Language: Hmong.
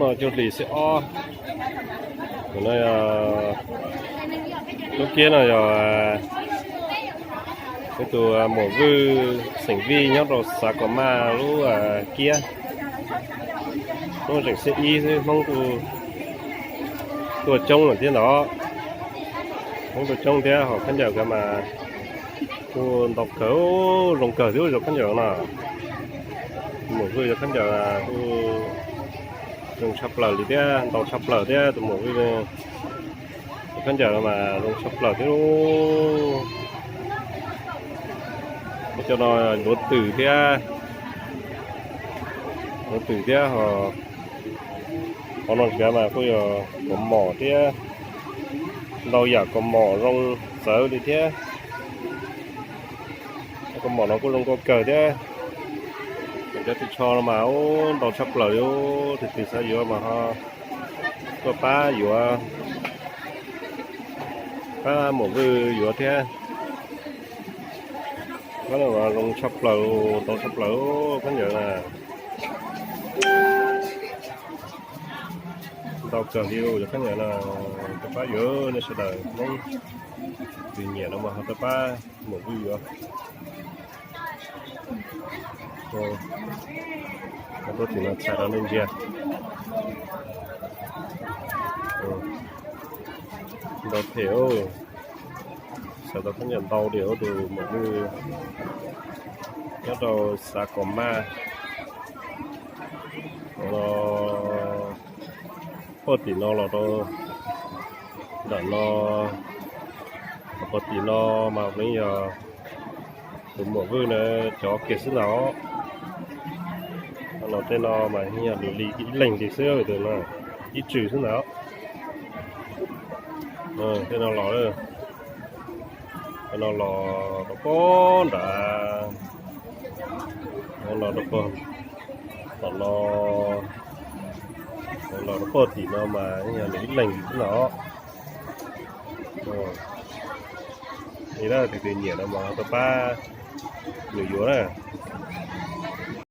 Cuaj hlis xiab ob, no yog lub kiab no yog ib tug muam Vwj xeem Vij nyob rau xav Kom Maj lub kiab. Hnub tseem xiab ib xwb Hmoob kuj tuaj coob lawm thiab ntag. Hmoob tuaj coob thiab ho khaub ncaws mas kuj ntau kawg, zoo kawg thiab yog khaub ncaws no. Muam Vwj yog khaub ncaws kuj zoo tshaj plaws li thiab ntau tshaj plaws thiab tus muam Vwj. Khaub ncaws mas zoo tshaj plaws thiab. Cov no luav twm thiab, luav twm thiab ho, qhov no tsis kav mas kuj yog kaus mom thiab, ntau yam kaus mom zoo txawv li thiab. Kaus mom no kuj zoo nkauj kawg thiab. Cov ris tsho no mas ntau tshaj plaws li, tus twg xav yuav mas ho tuaj pab yuav, pab muam Vwj yuav thiab. Khaub ncaws zoo tshaj plaws, ntau tshaj plaws khaub ncaws na. Ntau kawg li cov khaub ncaws no, tuaj pab yuav nej sawv daws Hmoob, tus nyiam no mas ho tuaj pab muam Vwj yuav. Tuaj tim no txhais rau nej ntsia. Ntau phem, xav tau khaub ncaws ntau li tus muam Vwj nyob rau xav Kom Maj. Poj tim no los rau ntawm no, poj tim no mas yeej yog tus muam Vwj na cov kiag xwb ntag. Los tej no mas yeej yog li ib leeg li xwb, tus no ib tswm xwb ntag. Tej no los, tej no los rau pog nrad, los rau pog tom no, los rau pog tim no mas yeej yog nws ib leeg xwb ntag. Yog tias tus nyiam no mas tuaj pab nws yuav na.